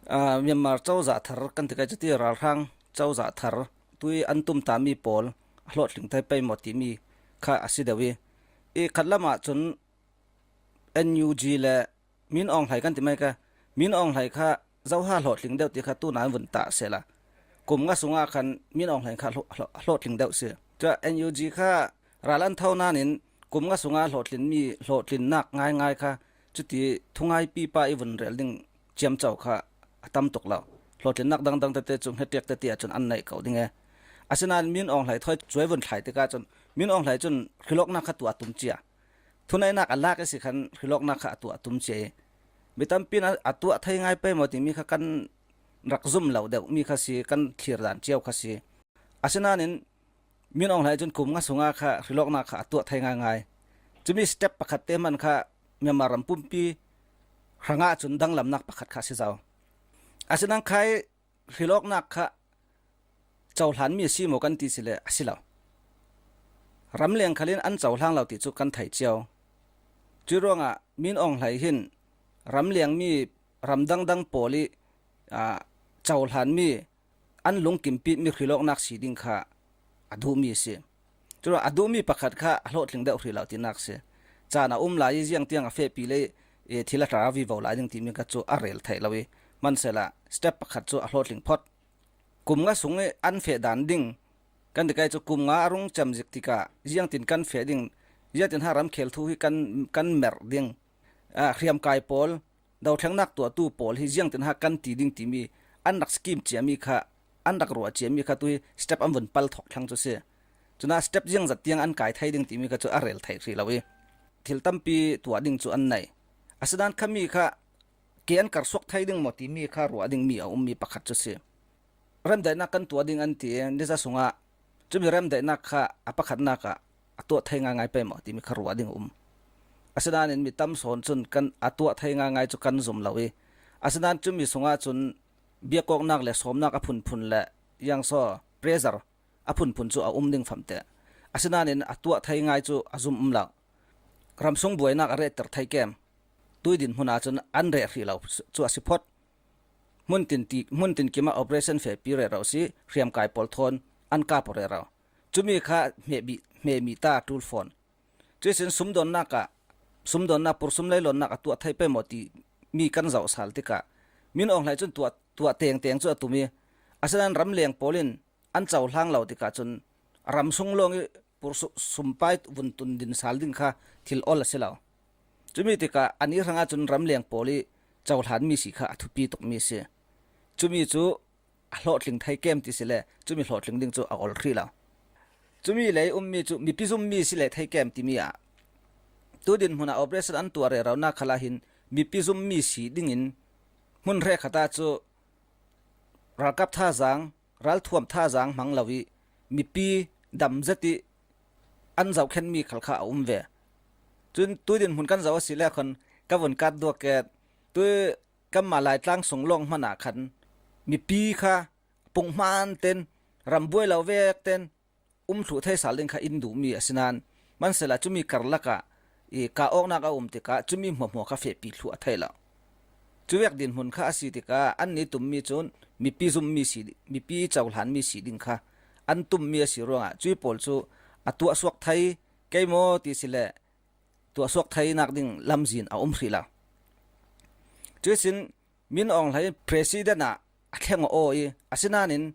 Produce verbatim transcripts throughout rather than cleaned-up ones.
Aa, Myanmar cozah thar kan ti kai cuti ralhrang cozah thar tui an tum ta mi pawl a hlawhtling thei pei maw timi kha a si deuh i, i khat lamah cun N U G le Min Aung Hlaing kan ti mai kha, Min Aung Hlaing kha zoha hlawhtling deuh ti kha tuna an vun tah sela, kum nga sungah khan Min Aung Hlaing kha hlawh-, hlawh-, hlawhtling deuh si. Cua N U G kha ral an tho nanin kum nga sungah hlawhtlin mi, hlawhtlinnak ngaingai kha cuti thungaipi pa i vun rel ding ciamco kha a tam tuk lo. Hlawhtlinnak dangdang tete cu hngetiak tete ahcun an neih ko ding e. Asinain Min Aung Hlaing thawi cuai vun thlai tikah cun Min Aung Hlaing cun hrilawknak kha tuah a tum cia. Thuneihnak a lak i si khan hrilawknak kha a tuah a tum cia i, mi tampi in a, a tuah thei ngai pei maw timi kha kan rak zum lo deuh mi kha si, kan thlir dan cio kha si. Asinain Min Aung Hlaing cun kum nga sungah kha hrilawknak kha a tuah thei ngaingai. Cumi step pakhat te hman kha Myanmar ram pumpi hrangah cun danglamnak pakhat kha a si zo. Asinain khai hrilawknak kha cohlanmi a si maw kan ti si le a si lo. Ramleng khalin an cohlang lo ti cu kan thei cio. Cuih ruangah Min Aung Hlaing hin ramlengmi ramdang dang pawl i, aa, cohlanmi an lungkimpimi hrilawknak si ding kha a duhmi a si. Curuangah a duhmi pakhat kha a hlawhtling deuh hrih lo tinak si. Caan a um lai i ziangtiang a fehpi le, e, thil a tla vivo lai ding timi kha cu a rel theih lo i, hmansehla step pakhat cu a hlawhtling phot. Kum nga sung i an feh dan ding kan ti kai cu kum nga a rung cem zik tikah ziangtin kan feh ding, ziangtin ha ramkhel thu hi kan, kan merh ding, a, hriamkai pawl, dothlengnak tuahtu pawl hi ziangtin ha kan ti ding timi an rak scheme ciami kha, an rak ruah ciami kha tu hi step an vun pal thawk thlang cu si. Cunah step ziangzat tiang an kai thei ding timi kha cu a rel theih hrih lo i, thil tampi tuah ding cu an nei. Asinain khami kha ke an karsuak thei ding maw timi kha ruah dingmi a ummi pakhat cu si. Remdaihnak kan tuah ding an ti i, niza sungah cumi remdaihnak kha a pakhatnak ah a tuah thei ngaingai pei maw timi kha ruah ding a um. Asinain mi tam sawn cun kan a tuah thei ngaingai cu kan zum lo i, asinain cumi sungah cun biakawknak le sawmnak a phunphun le yangsaw pressure a phunphun cu a um ding famte. Asinain a tuah thei ngai cu a zum um lo. Ramsung buainak a rehter thei kem. Tui dinhmun ahcun an reh hrih lo cu a si phot. Hmun tin ti, hmun tin kimah operation fehpi rero si, hriamkai pawl thawn an kap rero. Cumi kha hmehmi, hmehmi ta a ṭul fawn. Cuihsin sumdawnnak ah, sumdawnnak, pursum leilawnnak a tuah thei pei maw ti mi kan zoh sal tikah Min Aung Hlaing cun tuah, tuah tengteng cu a tum i, asinain ramleng pawl in an cohlang lo tikah cun ramsung lawng i pursu-, sumpai vun tun din sal ding kha thil ol a si lo. Cumi tikah ani hrangah cun ramleng pawl i cohlanmi si kha a thupi tukmi a si. Cumi cu a hlawhtling thei kem ti si le, cumi hlawhtling ding cu a ol hrih lo. Cumi lei ummi cu mipi zummi si le thei kem timi ah tu dinhmun ah operation an tuah reronak khalah hin mipi zummi si dingin hmun hre khat ah cu ralkap thazaang, ralthuam thazaang hmang lo i mipi dam zet i an zohkhenhmi khal kha a um ve. Cun tu dinhmun kan zoh a si le khan ka vun kat duak ke, tu kanmah Laitlang sung lawng hmanh ah khan mipi kha punghman ten, rambuai lo vek ten um thluh thei sal ding kha in duhmi a si nain, hmansehla cumi karlak ah i kah awknak a um tikah cumi hmuahhmuah kha fehpi thluh a theih lo. Cuvek dinhmun kha a si tikah an i tummi cun mipi zummi si, mipi cohlanmi si ding kha an tummi a si ruangah cui pawl cu a tuahsuak thei kei maw ti si le tuahsuak theinak ding lamzin a um hrih lo. Cuihsin Min Aung Hlaing president ah a thleng aw i, asinain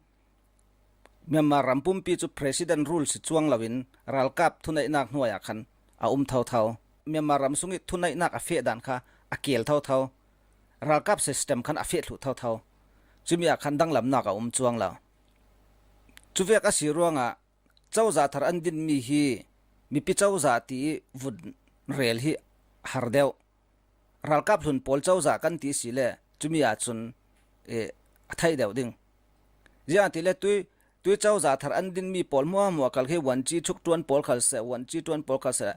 Myanmar ram pumpi cu president rule si cuang loin ralkap thuneihnak hnuai ah khan a um thotho. Myanmar ram sung i thuneihnak a feh dan kha a keel thotho. Ralkap system khan a feh thluh thotho. Cumi ah khan danglamnak a um cuang lo. Cuvek a si ruangah cozah thar an dinmi hi mipi cozah ti i vun rel hi har deuh. Ralkap hlun pawl cozah kan ti si le cumi ahcun, eh, a theih deuh ding. Ziangahtile tui, tui cozah thar an dinmi pawl hmuahhmuah kal khi vuanci chuktuan pawl khal seh, vuanci tuan pawl khal seh,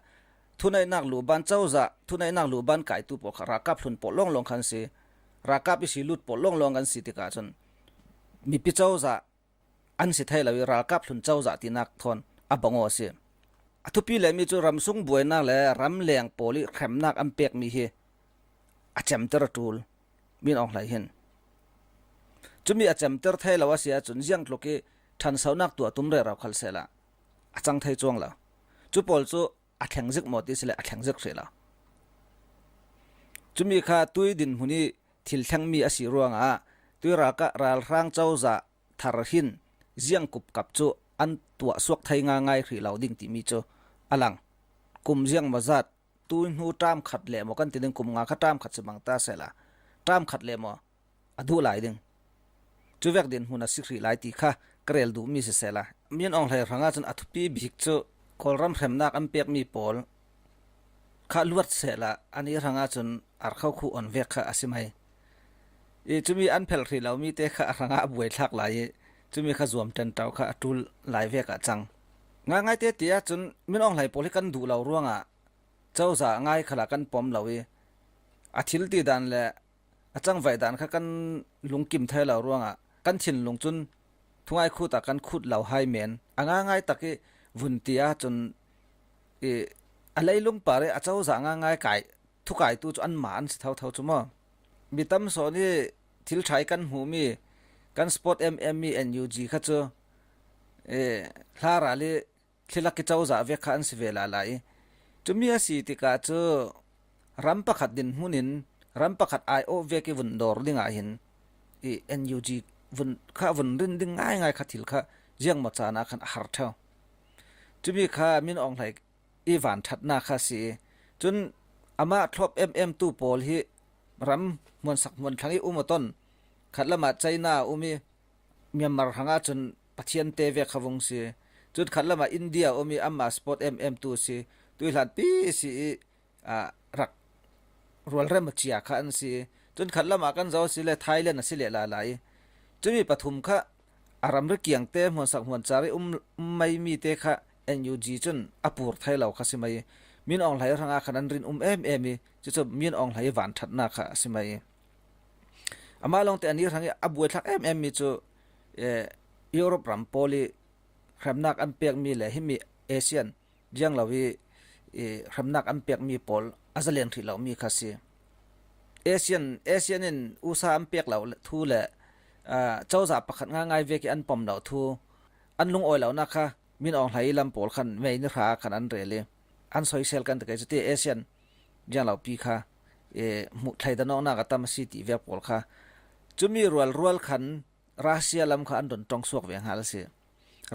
thuneihnak luban cozah, thuneihnak luban kaitu pawl kha ralkap hlun pawl lawnglawng khan si, ralkap i si lut pawl lawnglawng kan si tikah cun mipi cozah an si thei lo i ralkap hlun cozah tinak thawn a bang aw a si. A thupi lemi cu ramsung buainak le ramleng pawl i hremnak an pekmi hi a cemter a ṭul. Min Aung Hlaing hin Cumi a cemter thei lo a si ahcun ziangtluk i ṭhansonak tuah tum rero khal sehla a cang thei cuang lo. Cu pawl cu a thleng zik maw ti si le a thleng zik hrih lo. Cumi kha tui dinhmun i thil thlengmi a si ruangah tui ralkah ralhrang cozah thar hin ziang kupkap cu an tuah suak thei ngaingai hrih lo ding timi cu a lang. Kum ziang maw zat, tui hnu ṭam khat le maw kan ti ding, kum nga kha ṭam khat si bang ta sehla, ṭam khat le maw a duh lai ding. Cuvek dinhmun a si hrih lai ti kha ka rel duhmi sisehla, Min Aung Hlaing hrangah cun a thupi bik cu Kawlram hremnak an pekmi pawl kha luat sehla, ani hrangah cun arkho khu on vek kha a si mai. I cumi an phelh hrih lomi te kha a hrangah a buaithlak lai i, cumi kha zuam ṭenṭau kha a ṭul lai vek a cang. Ngaingai te ti ahcun Min Aung Hlaing pawl hi kan duh lo ruangah cozah ngai khalah kan pom lo i, a thil ti dan le a cangvaih dan kha kan lungkim thei lo ruangah kan thinlung cun thungai khut ah kan khut lo hai men. A ngaingai tak i vun ti ahcun i, a leilung par i a cozah ngaingai kai, thukaitu cu anmah an si thotho cu maw? Mi tam sawn i thil ṭha i kan hmuhmi kan support em em mi N U G kha cu i, hla ral i thlinak i cozah vek kha an si ve lala i, cumi a si tikah cu ram pakhat dinhmun in ram pakhat aiawh vek i vun dawr dingah hin i N U G vun kha vun rin ding ngaingai kha thil kha ziangmaw caan ah khan a har ṭheu. Cumi kha Min Aung Hlaing i vanṭhatnak kha a si i, cun amah thlop em em tu pawl hi ram hmuansak hmuanthlang i um a ton. Khat lamah China a um i, Myanmar hrangah cun Pathian te vek kha vung si. Cun khat lamah India a um i, amah support em em tu si. Tui hlanpi si i, aa, rak rualrem a cia kha an si. Cun khat lamah kan zoh si le Thailand a si leh lala i, cumi pathum kha a ramri kiang te hmuansak hmuancar i um, um mai mi te kha N U G cun a pur thei lo kha si mai i, Min Aung Hlaing hrangah khan an rin um em em i, cucu Min Aung Hlaing i vanṭhatnak kha a si mai i, amah lawngte ani hrang i a buaithlak em em mi cu, eh, Europe ram pawl i hremnak an pekmi le himi ASEAN ziang lo i, i hremnak an pekmi pawl a zalen hrih lomi kha si. ASEAN, ASEAN in U S A an pek lo thu le, aa, cozah pakhat ngaingai vek i an pom lo thu an lungawi lonak kha Min Aung Hlaing i lam pawl khan May ni hra khan an rel i an soisel kan ti kei cu ti ASEAN ziang lo pi kha, i, hmuh thleidan awknak a tam a si ti vek pawl kha. Cumi rualrual khan Russia lam kha an run ṭong suak ve hngal a si.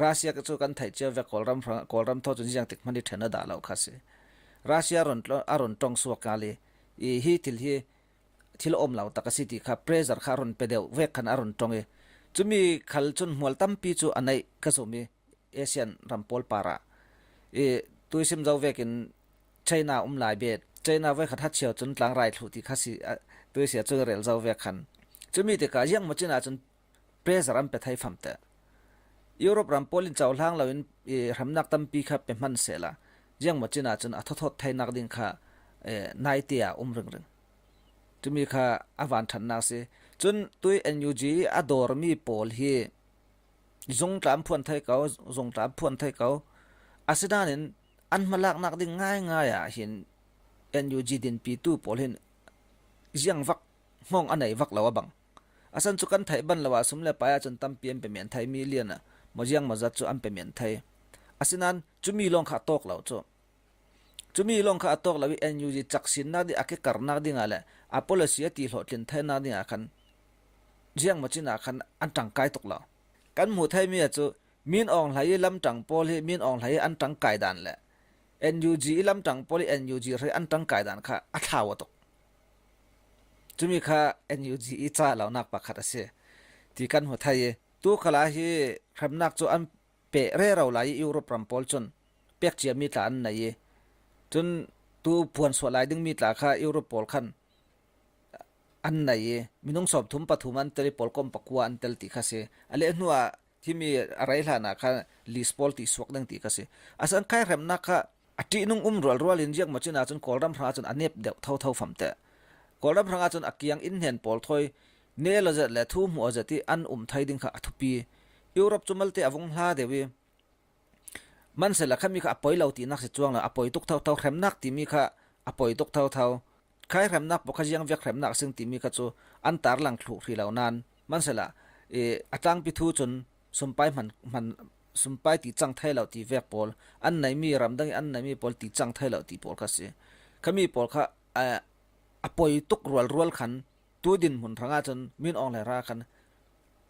Russia cu kan theih cio vek Kawlram hrang, Kawlram thaw cun ziangtik hmanh i ṭhen a dah lo kha si. Russia run tlo-, a run ṭong suak hngal i, i hi thil hi thil a um lo tak a si ti kha pressure kha a run pe deuh vek khan a run ṭong i, cumi khal cun hmual tampi cu a neih ka zum i, ASEAN ram pawl parah i, tuisim zo vekin China um lai bet. China voikhat hat cio cun tlangrai thluh ti kha si, a, tuisia cun rel zo vek khan. Cumi tikah ziangmaw cin ahcun pressure an pe thei famte. Europe ram pawl in cohlang loin i, hremnak tampi kha pe hman sehla, ziangmaw cin ahcun a thawthawt theinak ding kha, eh, naite ah um ringring. Cumi kha a vanṭhatnak si. Cun tui N U G a dawrmi pawl hi zungtla an phuan thei ko, zungtla an phuan thei ko. Asinain an hmalaknak ding ngaingai ah hin N U G dinpitu pawl hin ziangvak hmawng a nei vak lo a bang. A san cu kan theih ban lo ah sum le pai ahcun tampi an pe men thei, million ah maw ziangmaw zat cu an pe men thei. Asinain cumi lawng kha a tawk lo cu. Cumi lawng kha a tawk lo i N U G caksinnak ding, a kekarnak dingah le a policy a tihlawhtlin theinak dingah khan ziangmaw cin ah khan an ṭangkai tuk lo. Kan hmuh theimi ah cu Min Aung Hlaing i lamṭang pawl hi Min Aung Hlaing i an ṭangkai dan le N U G i lamṭang pawl i N U G hrei an ṭangkai dan kha a thlau a tuk. Cumi kha N U G i ca lonak pakhat a si ti kan hmu thei i, tu khalah hi hremnak cu an peh rero lai i Europe ram pawl cun pek ciami tla an nei i, cun tu puan suah lai dingmi tla kha Europe pawl khan an nei i, minung sawmthum pathum an tel i, pawlkom pakua an tel ti kha si. A leh hnuah himi a rei hlanah kha list pawl ti suak ding ti kha si. A san khai hremnak kha a ṭihnung um rualrual in ziangmaw cin ahcun Kawlram hrangah cun a nep deuh thotho famte. Kawlram hrangah cun a kiang in hnen pawl thawi nel aw zet le thu hmuh aw zet i an um thei ding kha a thupi. Europe cu malte a vung hla deuh i, mansela khami kha a poi lo tinak si cuang lo, a poi tuk thotho, hremnak timi kha a poi tuk thotho. Khai hremnak pawl kha ziang vek hremnak a sing timi kha cu an tarlang thluh hrih lo nan, mansela eh, a tlangpi thu cun sumpai hman, hman, sumpai ti cang thei lo ti vek pawl, an nei mi, ramdang i an nei mi pawl ti cang thei lo ti pawl kha si. Khami pawl kha, eh, a poi tuk rualrual khan tu dinhmun hrangah cun Min Aung Hlaing hrangah khan,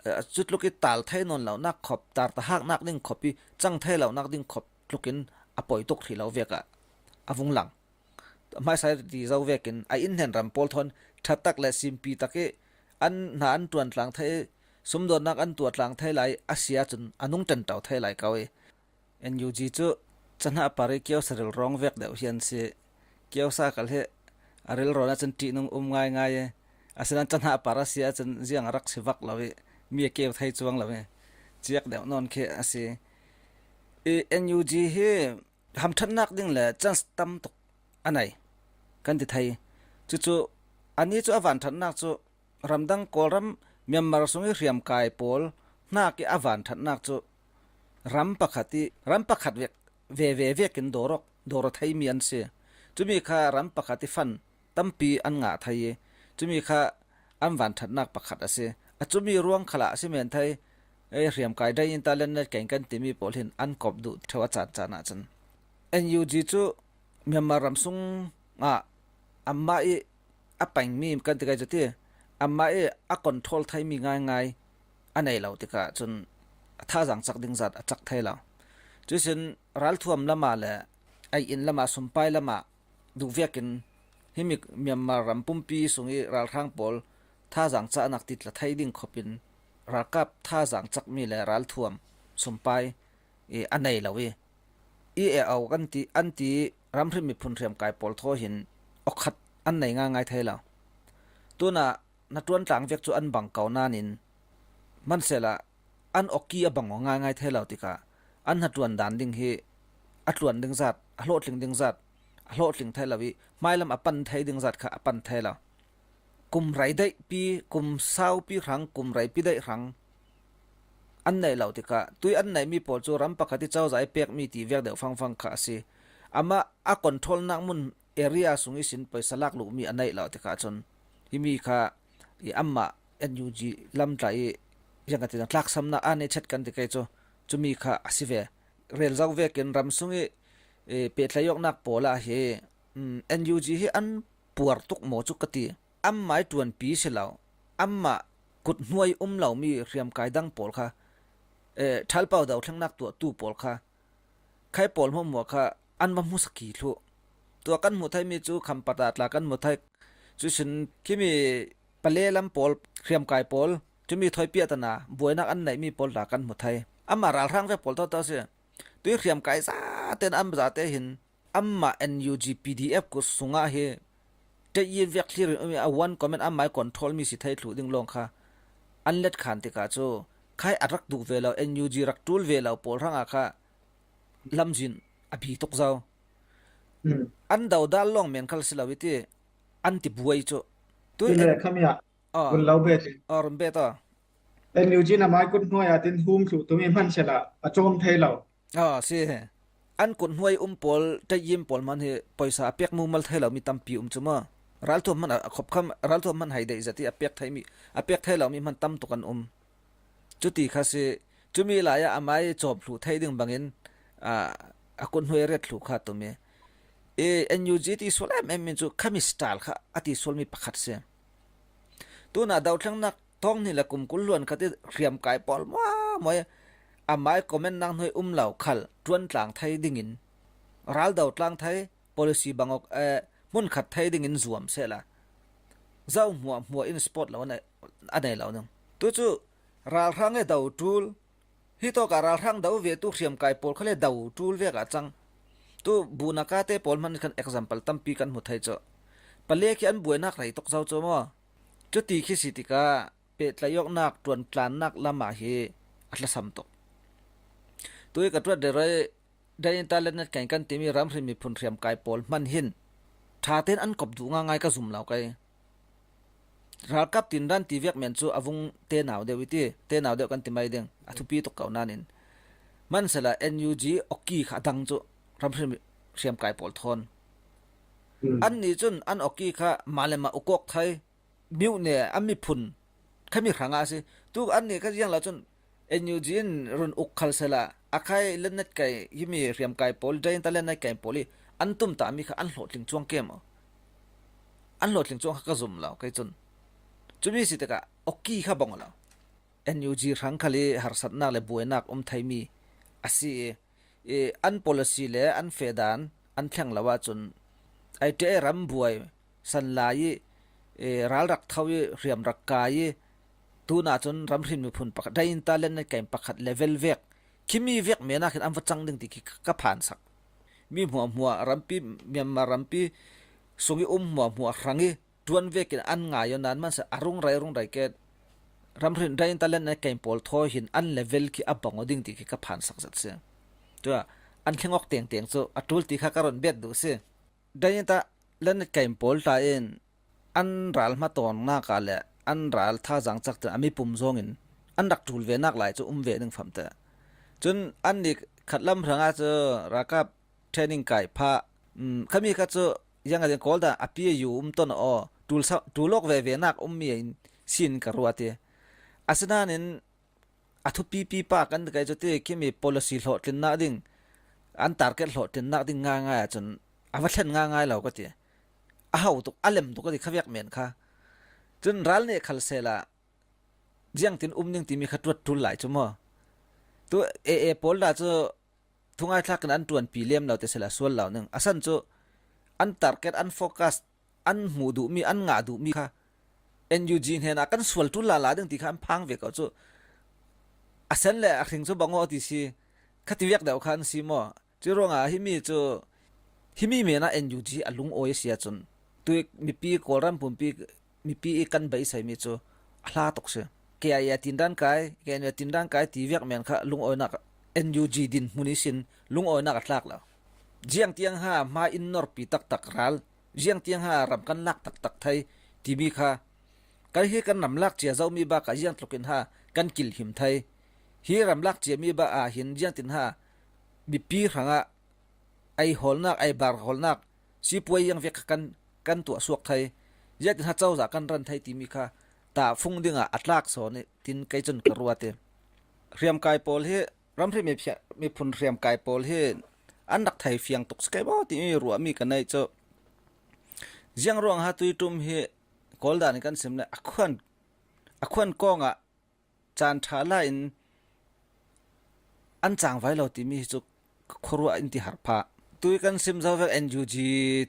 eh, cutluk i tal thei nawn lonak khop, tar tahaknak ding khop i cang thei lonak ding khop tlukin a poi tuk hrih lo vek ah a vung lang. Hmaisa ti zo vekin a innhnen ram pawl thawn ṭha tak le simpi tak i an hna an ṭuan tlang thei, sumdawnnak an tuah tlang thei lai a si ahcun a nung ṭanṭo thei lai ko i, N U G cu cahnah par i kiosa rilrawng vek deuh hi an si. Kiosa kal hi a rilrawn ahcun ṭihnung um ngaingai i, asinain cahnah par a si ahcun ziang a rak si vak lo i, mi a keu thei cuang lo i, ciak deuh nawn khi a si. I N U G hi hamṭhatnak ding le chance tam tuk a nei, kan ti thei. Cucu ani cu a vanṭhatnak cu ramdang Kawlram Myanmar sung i hriamkai pawl hnak i a vanṭhatnak cu ram pakhat i, ram pakhat vek, ve ve vekin dawr awk, dawr a theimi an si. Cumi kha ram pakhat i fan tampi an ngah thei i, cumi kha an vanṭhatnak pakhat a si. A cumi ruang khalah a si men thei, ei hriamkai dai in talent net keng kan timi pawl hin an kop duh ṭheu a caan caan ahcun. N U G cu Myanmar ram sung ah amah i a pengmi kan ti kai cu ti, amah i a control theimi ngaingai a nei lo tikah cun a thazaang cak ding zat a cak thei lo. Cuihsin ralthuam lamah le ei in lamah, sumpai lamah duh vekin himi Myanmar ram pumpi sung i ralhrang pawl thazaang cahnak ti tla thei ding khopin ralkap thazaang cakmi le ralthuam sumpai i a nei lo i, i e au kan ti, an ti ramhrim miphun hriamkai pawl thaw hin awkhat an nei ngaingai thei lo. Tunah hnaṭuan tlang vek cu an bang ko nain, hmansehla an awki a bang aw ngaingai thei lo tikah an hnaṭuan dan ding hi a tluan ding zat, a hlawhtling ding zat, a hlawhtling thei lo i hmailam a pan thei ding zat kha a pan thei lo. Kum rei daihpi, kum saupi hrang, kum reipi daih hrang an neih lo tikah tui an neihmi pawl cu ram pakhat i cozah i pekmi ti vek deuh fangfang kha a si. Amah a controlnak mun area sung ihsin pawisa lak luhmi a neih lo tikah cun himi kha i amah N U G lamtlai i ziangkatinak tlaksamnak aa neih chet kan ti kei cu cumi kha a si ve. Rel zo vekin ram sung i, i pehtlaih awknak pawl ah hi, um, N U G hi an puar tuk maw cu ka ti. Amah i ṭuanpi si lo, amah kut hnuai um lomi hriamkai dang pawl kha, eh, ṭhalpau dothlennak tuahtu pawl kha, khai pawl hmuahhmuah kha an va hmusak hi thluh. Tua kan hmuh theimi cu Khampat ah tla kan hmu thei. Cuihsin khimi Pale lam pawl, hriamkai pawl, cumi thawipiak tana buainak an neihmi pawl tla kan hmu thei. Amah ralhrang vek pawl toto si. Tui hriamkai zate in an zate hin amah N U G P D F kut sungah hi ṭeih in vek thlir in a one command amah i control mi si thei thluh ding lawng kha an let khan tikah cu khai a rak duh ve lo, N U G rak ṭul ve lo pawl hrangah kha lamzin a bi tuk zo. Hmm. An dodal lawng men khal si lo i ti an ti buai cu. Tui cule en- khami ah aw, vun lo bet in. Aw, run bet aw. N U G na mai kut hnuai ah tin hum thluh tumi hman sehla a cawm thei lo. Aw, si. An kut hnuai um pawl, ṭeih in pawl hman hi pawisa a pek mumal thei lo mi tampi um cu maw? Ralthuam hman a khop kham, ralthuam hman hai deih zat i a pek thei mi, a pek thei lo mi hman tam tuk an um. Cuti kha si, cumi lai ah amai cawm thluh thei ding bangin, aa, a kut hnuai ret thluh kha tum i. I N U G ti sual em em in cu khami style kha a ti sual mi pakhat si. Tunah dothlennak thawng hnih le kum kul hluan khat i hriamkai pawl muamua i amai comment nak hnuai um lo khal ṭuan tlang thei dingin, ral do tlang thei, policy bangawk, eh, hmun khat thei dingin zuam sehla zo hmuahhmuah in sport lo a nei, a nei lo ding. Tu cu ralhrang i do ṭul, hi tawkah ralhrang do ve tu hriamkai pawl khal i do ṭul vek ah cang. Tu buhnak ate pawl hman khan example tampi kan hmu thei cu. Pale khi an buainak rei tuk zo cu maw? Cuti khi si tikah pehtlaih awknak, ṭuantlannak lamah hi a tlasam tuk. Tui ka ṭuat deuh rei, Dai in talent net keng kan timi ramhrim miphun hriamkai pawl hman hin ṭha tein an kop duh ngaingai ka zum lo kei. Ralkap tindan ti vek men cu a vung te nau deuh i ti, te nau deuh kan ti mai ding, a thupi tuk ko nain. Hmansehla N U G awki kha a dang cu ramhrim hriamkai pawl thawn. Hmm. Annih cun an awki kha mah le mah ukawk thei, myone a miphun Khami hrangah a si. Tu anni kha ziang lo cun N U G in run uk khal sela, a khai lennat kai, himi hriamkai pawl, Dainta lennat kai pawl i an tumtahmi kha an hlawhtling cuang kem aw. An hlawhtling cuang kha ka zum lo, kei cun. Cumi si tikah, oki kha bang aw lo. N U G hrang khal i harsatnak le buainak um theimi a si i, i an policy le an fehdan an thleng lo ahcun, I T A ram buai san lai i, i ral rak tho i hriam rak kai i, tunah cun ramhrin miphun pakhat, Dainta lennat kai pakhat level vek, khimi vek menak in an va cang ding ti khi ka phansak. Mi hmuahhmuah rampi, Myanmar rampi sung i um hmuahhmuah hrang i, tuan vekin an ngai aw nan mansa a rung rei rung rei ke ramhrin Dainta lennat kai pawl thaw hin an level khi a bang aw ding ti khi ka phansak zet si. Tua an thleng awk tengteng cu a ṭul ti kha ka run bet duh si. Dainta lennat kai pawl tla in an ral hmatawnnak ah le an ral thazaang cak tin a mipum zawngin an rak ṭul venak lai cu um ve ning famte. Cun anni khatlam hrangah cu ralkap training kai phah. Um, khami kha cu ziang a ding kawl dah a pi a yu um ton aw, ṭul sa, ṭul awk ve venak ummi in sin ka ruat i. Asinain a thupipi pa kan kai cu ti khimi policy hlawhtlinnak ding, an target hlawhtlinnak ding ngaingai ahcun a va thlen ngaingai lo ka ti. A hau tuk, a lem tuk ka ti kha vek men kha. Cun ral nih khal sela ziangtin um ning timi kha tuat ṭul lai cu maw? Tu A A pawl dah cu thungai thlak in an ṭuanpi lem lo ti sela sual lo ning. A san cu an target, an focus, an hmuh duhmi, an ngah duhmi kha N U G hnenah kan sual ṭul lala ding ti kha an phang ve ko cu. A sen le a hring cu bang aw ti si, kha ti vek deuh kha an si maw? Curuangah himi cu, himi menah N U G a lungawi a si ahcun, tu mipi Kawlram pumpi mipi i kan beiseimi cu a hla tuk si. K I A tindan kai, K N U tindan kai ti vek men kha lungawinak, N U G dinhmun ihsin lungawinak a tlak lo. Ziangtiang ha hma in norpi taktak ral, ziangtiang ha ram kan lak taktak thei timi kha, kan hi kan ram lak cia zomi bakah ziang tlukin ha kan kilhim thei. Hi ram lak ciami bah ah hin ziangtin ha mipi hrangah ei hawlnak, ei bar hawlnak, sipuai ziang vek kha kan, kan tuah suak thei, ziangtin ha cozah kan ran thei timi kha tahfung dingah a tlak sawn i tin kei cun ka ruat i. Hriamkai pawl hi, ramhri miphia-, miphun hriamkai pawl hi an rak thei fiang tuk si kei maw timi ruahmi ka neih cu. Ziang ruang ha tuiṭum hi Kawl dan in kan sim le a khuan, a khuan kawngah caan ṭha la in an cangvai lo timi hi cu ka khuaruah in ti har phah. Tui kan sim zo vek N U G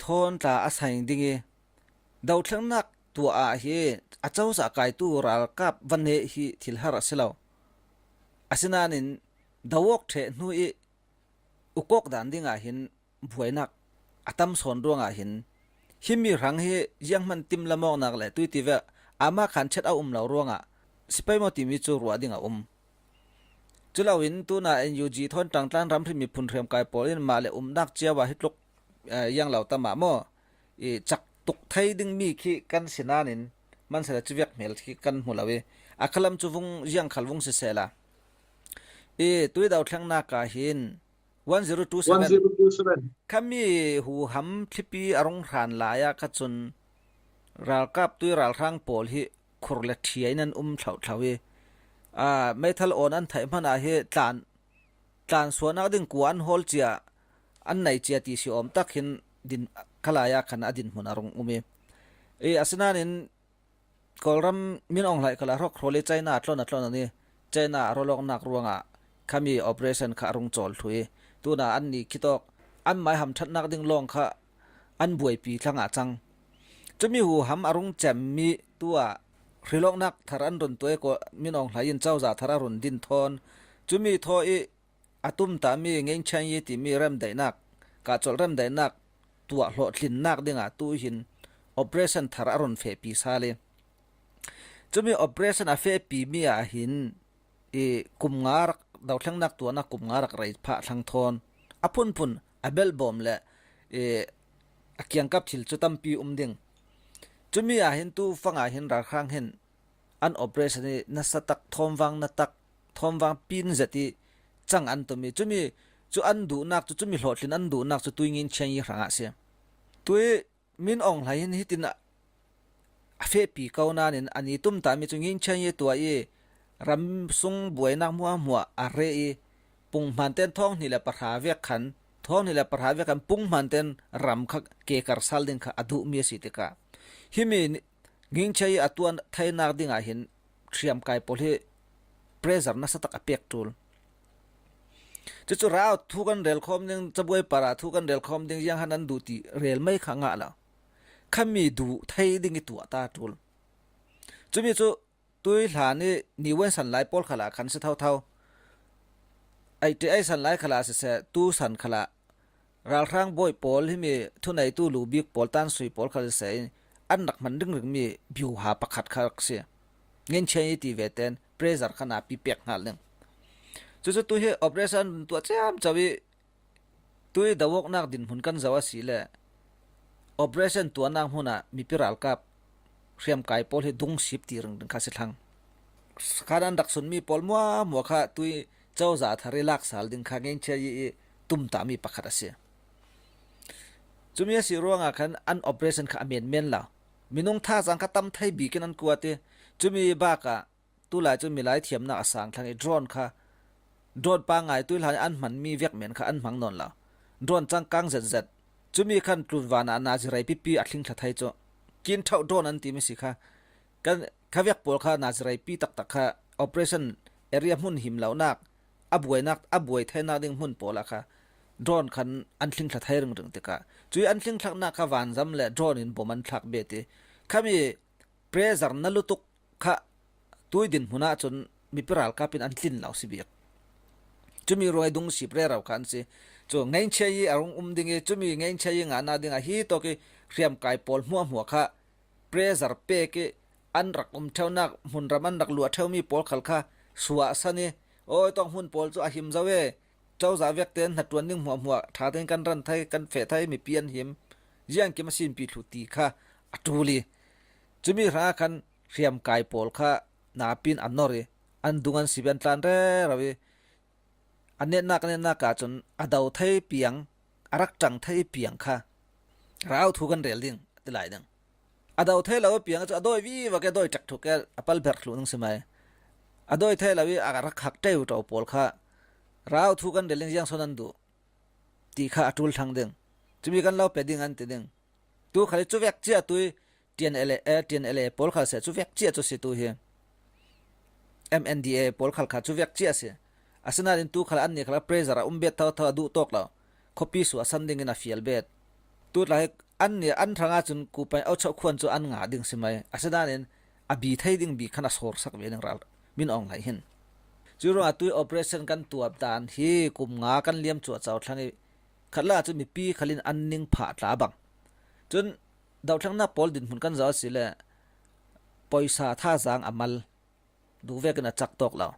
thawn tla a saing ding i, dothlennak tuah ah hi a cozah kaitu ralkap va neh hi thil har a si lo. Asinain do awk ṭheh hnu i ukawk dan dingah hin buainak a tam sawn ruangah hin himi hrang hi zianghman tim lamawknak le tuiti vek ama khan chet a um lo ruangah si pei maw timi cu ruah ding a um. Culoin tuna N U G thawn ṭangtlan ramhri miphun hriamkai pawl in mah le umnak cio ah hi tluk, eh, ziang lo ta mah maw? I cak tuk thei dingmi khi kan si nain hmansala cuvek hmel khi kan hmu lo i a khalam cu vung ziang khal vung sisehla i tui dothlennak ah hin one zero two seven. One zero two seven. Khami huham thlipi a rung hran lai ah kha cun ralkap tui ralhrang pawl hi khur le ṭhia in an um thlauhthlau i, aa, meithal awn an theih hmanah hi tlan, tlan suahnak ding kua an hawl cia, an nei cia ti si awm tak hin din khalai ah khan a dinhmun a rung um i, i asinain Kawlram Min Aung Hlaing khalah hrawk hrawl i China a tlawn a tlawn an i, China a rawlawknak ruangah khami operation kha a rung cawl thlu i, tuna anni khitawk anmai hamṭhatnak ding lawng kha an buaipi tlangah cang. Cumi huham a rung cemmi tuah hrilawknak thar an run tuah i, Min Aung Hlaing in cozah thar a run din thawn cumi thaw i a tumtahmi Ngeng Chang Yi timi remdaihnak, kahcolh remdaihnak tuah hlawhtlinnak dingah tu hin operation thar a run fehpi sal i, cumi operation a fehpimi ah hin i kum nga rak, dothlennak tuahnak kum nga rak rei phah thlang thawn a phunphun a belbawm le i a kiangkap thil cu tampi um ding. Cumi ah hin tu fangah hin ralhrang hin an operation i nasa tak, thawmvang na tak, thawmvang pin zet i cang an tum i, cumi cu an duhnak cu, cumi hlawhtlin an duhnak cu tui Ngeng Chang Yi hrangah a si. Tui Min Aung Hlaing hin hitin a, a fehpi ko nain a ni tumtami cu Ngin Chiang Yi tua i ram sung buainak hmuahhmuah a re i, pung hman ten thawng hnih le pahra vek khan, thawng hnih le pahra vek khan pung hman ten ram kha kekar sal ding kha a duhmi a si tikah, himi Ngin Chiang Yi a tuah theinak dingah hin hriamkai pawl hi pressure nasa tak a pek ṭul. Cucu rau thu kan rel khawm ding, cabuai para thu kan rel khawm ding, ziang han an duh ti rel mai kha ngah lo. Khami duh thei ding i tuah ta ṭul. Cumi cu tui hlan i ni wen san lai pawl khalah khan si thotho. Ai ti ai san lai khalah siseh, tu san khalah ralhrang bawi pawl, himi thuneitu lu bik pawl, tansui pawl khal siseh in an rak hman ringringmi biuha pakhat kha rak si. Ngin Chiang Yi ti ve ten pressure kha napi pek hngal ding. Cucu tu hi operation tuah ciamco i tui do awknak dinhmun kan zoh a si le operation tuahnak hmunah mipi ralkap hriamkai pawl hi dungsip ti ringring kha si thlang. Khan an rak sunmi pawl hmuahhmuah kha tui cozah thar i lak sal ding kha Ngin Chiang Yi i tumtahmi pakhat a si. Cumi a si ruangah khan an operation kha a menmen lo. Minung thazaang kha tam thei bikin an kuat i, cumi bakah tulai cu milai thiamnak a sang thlang i drone kha, drone pangai tui hlan i an hmanmi vek men kha an hmang nawn lo. Drone cangkang zetzet. Cumi khan tlunvan ah nazi rei pipi a thlingthla thei cu. Kin ṭhoh drone an timi si kha. Kan kha vek pawl kha nazi rei pi taktak kha operation area hmun him lonak, a buainak, a buai theinak ding hmun pawl ah kha drone khan an thlingthla thei ringring tikah, cui an thlingthlaknak kha vanzam le drone in bom an thlak bet i, khami pressure na lutuk kha tui dinhmun ah cun mipi ralkap in an tlin lo si bik. Cumi ruang i dungsip rero kha an si. Cu Ngin Chiang Yi a rung um ding i, cumi Ngin Chiang Yi ngahnak ding a hi tawk i hriamkai pawl hmuahhmuah kha pressure pek i an rak um ṭheunak, hmunram an rak luah ṭheumi pawl khal kha suahsan i, awi tawng hmun pawl cu a him zo e, cozah vek tein hnaṭuan ding hmuahhmuah ṭha tein kan ran thei, kan feh thei, mipi an him, ziangkim a sinpi thluh ti kha a ṭul i, cumi hrangah khan hriamkai pawl kha napin a nor i an dung an sip i an tlan rero i, a netnak, a netnak ahcun a do thei piang, a rak ṭang thei piang kha rau thu kan rel ding a ti lai ding. A do thei lo piang cu a dawi vivo ke, dawi ṭek thuk ke, a pal berh thluh ning si mai. A dawi thei lo i a rak hak ṭeu ṭo pawl kha rau thu kan rel ding, ziang sawn an duh ti kha a ṭul thlang ding. Cumi kan lo pe ding an ti ding. Tu khal i cu vek cia tui T N L A, eh, T N L A pawl khal seh cu vek cia cu si tu hi. M N D A pawl khal kha cu vek cia si. Asinain tu khal an ni khal pressure a um bet thotho, a duh tawk lo. Khuapi suahsan dingin a fial bet. Tu tla hi an ni an hrangah cun kupai au chauh khuan cu an ngah ding si mai. Asinain a bi thei ding bi khan a sawrsak ve ding ral min awng lai hin. Cu ruangah tui operation kan tuap dan hi kum nga kan liam cuahco thlang i khat la cu mipi khal in an ning phah tla bang. Cun dohthlennak pawl dinhmun kan zoh a si le poisa thazaang a mal duh vekin a cak tawk lo.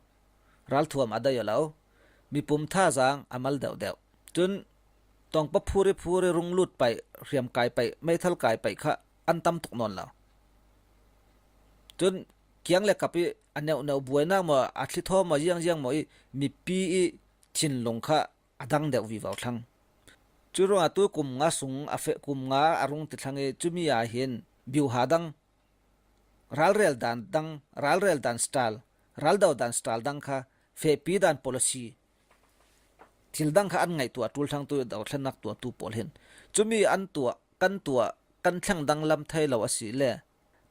Ralthuam a dai lo. Mipum thazaang a mal deuhdeuh. Cun tawngpa phuri phuri rung lut paih, hriamkai paih, meithal kai paih kha an tam tuk nawn lo. Cun kiang le kap i a neuhneuh buainak maw, a thlithaw maw, ziangziang maw i mipi i thinlung kha a dang deuh vivo thlang. Cu ruangah tu kum nga sung a feh, kum nga a rung ti thlang i cumi ah hin biuha dang, ralrel dan dang, ralrel dan style, raldo dan style dang kha, fehpi dan policy, thil dang kha an ngaihtuah ṭul thlang tu dohthlennak tuahtu pawl hin. Cumi an tuah, kan tuah, kan thleng danglam thei lo a si le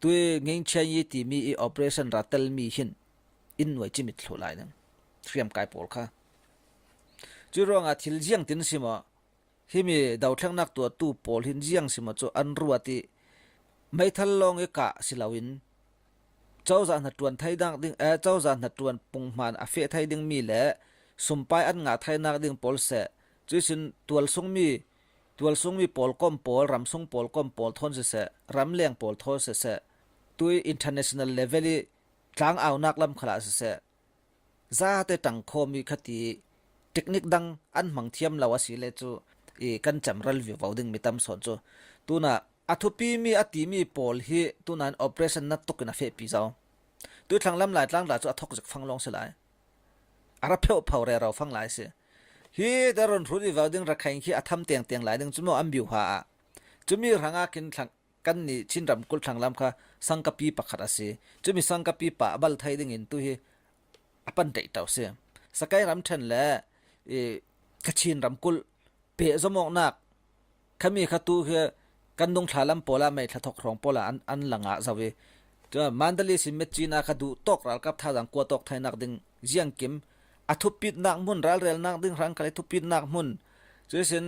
tui Ngin Chiang Yi timi i operation ra telmi hin in nuai cimit thluh lai ding. Hriamkai pawl kha. Cu ruangah thil ziang tin si maw, himi dohthlennak tuahtu pawl hin ziang si maw cu an ruat i meithal lawng i kah si loin cozah hnaṭuan thei dang ding, eh, cozah hnaṭuan pung hman a feh thei dingmi le sumpai an ngah theinak ding pawl seh, cuihsin tualsungmi, tualsungmi pawlkom pawl, ramsung pawlkom pawl thawn siseh, ramleng pawl thawn siseh, tui international level i tlang aunak lam khalah siseh, zate ṭangkhawm i khati technique dang an hmang thiam lo a si le cu i kan cem ral vivo ding mi tam sawn cu tunah a thupimi a timi pawl hi tunah in operation na tukin a fehpi zo. Tui thlanglam Laitlang tla cu a thok zik fang lawng si lai. A ra pheuh pho rero fang lai si. Hi te run hrut vivo ding Rakhine khi a tham tengteng lai ding cu maw an biuha ah. Cumi hrangah khin thlang kan ni Chin ramkulh thlang lam kha sangkapi pakhat a si. Cumi sangkapi pah bal thei dingin tu hi a pan tei tau si. Sakai ramthen le, i, Kachin ramkulh peh zomawknak khami kha tu hi kan dungthla lam pawla, meithla thawk hrawng pawla an, an la ngah zo i. Tua Mandalay sin met cina kha duh tawk ralkap thazang kua tawk thainak ding ziangkim, a thupitnak hmun, ralrelnak ding hrang khal i thupitnak hmun, cuisin,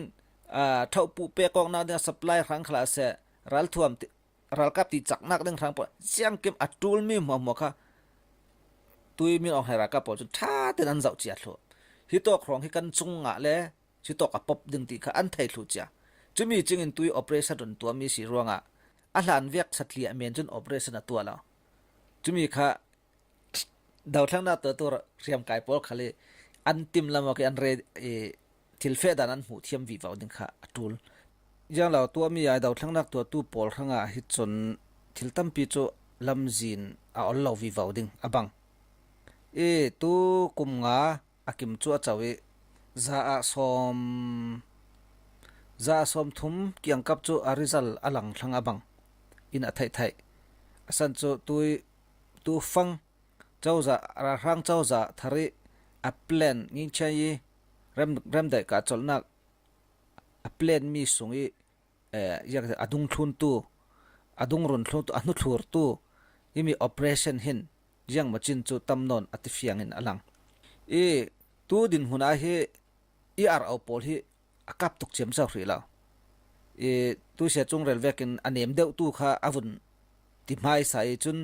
aa, thohpuh pekawknak ding a supply hrang khal a seh, ralthuam ti-, ralkap tihcaknak ding hrang pawl ziangkim a ṭulmi hmuahhmuah kha tui min awng hlei ralkap pawl cun ṭha ten an zoh cia thluh. Hi tawk hrawng hi kan cung ngah le, hi tawk a pop ding ti kha an thei thluh cia. Cumi cingin tui operation run tuahmi si ruangah a hlan vek satliah men cun operation a tuah lo. Cumi kha dothlennak tuahtu hriamkai pawl khal i an tim lam awk i an re-, i, thilfeh dan an hmuh thiam vivo ding kha a ṭul. Zianglo tuahmi a dothlennak tuahtu pawl hrangah hi cun thil tampi cu lamzin a ol lo vivo ding a bang. I tu kum nga a kim cu a co i za ah sawm, za ah sawm thum kiangkap cu a result a lang thlang a bang in a theih theih. A san cu tui, tu fang cozah, ralhrang cozah thar i a plan ngingchiai i rem, remdaih kah colhnak a plan mi sung i, eh, ziak a dungthluntu, a dungrun thluntu, a hnuthlurtu himi operation hin ziangmacin cu tam nawn a ti fiangin a lang. I tu dinhmun ah hi i R O pawl hi a kap tuk ciamco hrih lo. I tuisia cung rel vekin a nem deuhtu kha a vun ti hmaisa i cun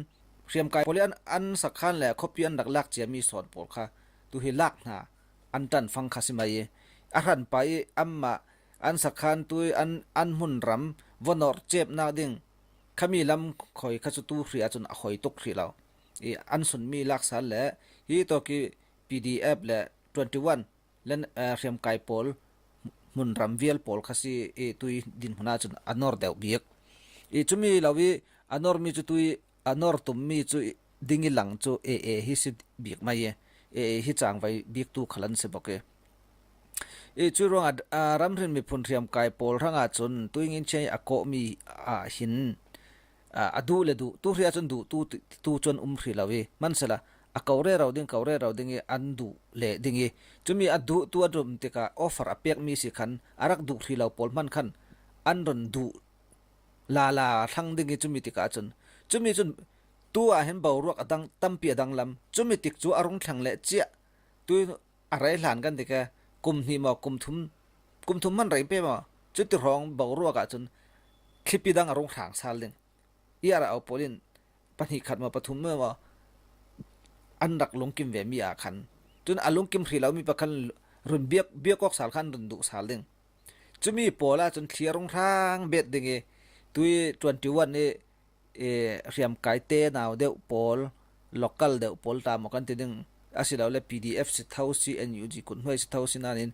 hriamkai pawl i an, an sakhan le khuapi an rak lak ciami sawn pawl kha tu hi lak hna an ṭanfang kha si mai i a hranpa i anmah an sakhan tui an, an hmun ram va nawr cemnak ding khami lam khoi kha cu tu hri ahcun a hoi tuk hrih lo. I an sunmi laksan le hi tawk i P D F le twenty one le, eh, hriamkai pawl hmun ram vial pawl kha si i tui dinhmun ahcun a nor deuh bik. I cumi lo i a normi cu tui a nor tummi cu i ding i lang cu A A hi si bik mai i A A hi cangvai biktu khal an si bawk i. I cu ruangah, ah, ramhrin miphun hriamkai pawl hrangah cun tui ngin chiai a kawhmi ah hin, ah, a duh le duh, tu hri ahcun duh tu, tu cu an um hrih lo i, hmansehla a ko rero ding, ko rero ding i an duh leh ding i, cumi a duh tu a rum tikah offer a pekmi si khan a rak duh hrih lo pawl hman khan an run duh lala thlang ding i, cumi tikah cun, cumi cun tu ah hin boruak a dang, tampi a danglam, cumi tik cu a rung thlang leh ciah, tu a rei hlan kan ti ke, kum hnih maw, kum thum, kum thum hman rei pe maw, cuti hrawng boruak ahcun thlipi dang a rung hrang sal ding. I R O pawl in pahnih khat maw, pathum maw, an rak lungkim ve mi ah khan, cun a lungkim hrih lo mi pakhat run biak, biak awk sal khan run duh sal ding. Cumi pawl ahcun thli a rung hrang bet ding i, tui twenty one i, i, hriamkai te nau deuh pawl, local deuh pawl ta maw kan ti ding, asilole P D F si tho si, N U G kuthnuai si tho si nain,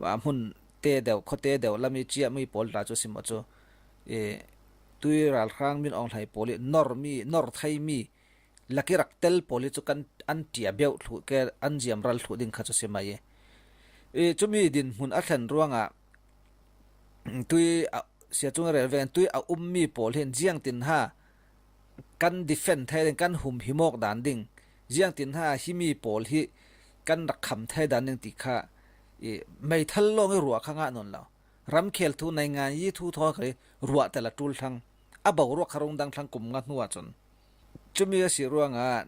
ah, hmun te deuh, khuate deuh lam i ciami pawl ta cu si maw cu, i, tui ralhrang min awng hlei pawl i nor mi, nor thei mi, laki rak tel pawl hi cu kan an ṭia beuh thluh ke, an ziamral thluh ding kha cu si mai i. I, cumi dinhmun a thlen ruangah tui a, sia cung rel veng tui a ummi pawl hin ziangtin ha kan defend thai ding, kan humhim awk dan ding, ziangtin ha himi pawl hi kan rak kham thai dan ding ti kha i meithal lawng i ruah kha ngah nawn lo. Ramkhel thu, naingan yi thu thaw kha i ruah tel a ṭul thlang, a boruak kha rung dang thlang kum nga hnu ahcun. Cumi a si ruangah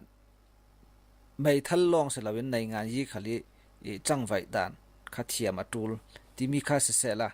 meithal lawng si loin naingan yi khal i, i cangvaih dan kha thiam a ṭul timi kha sisehla,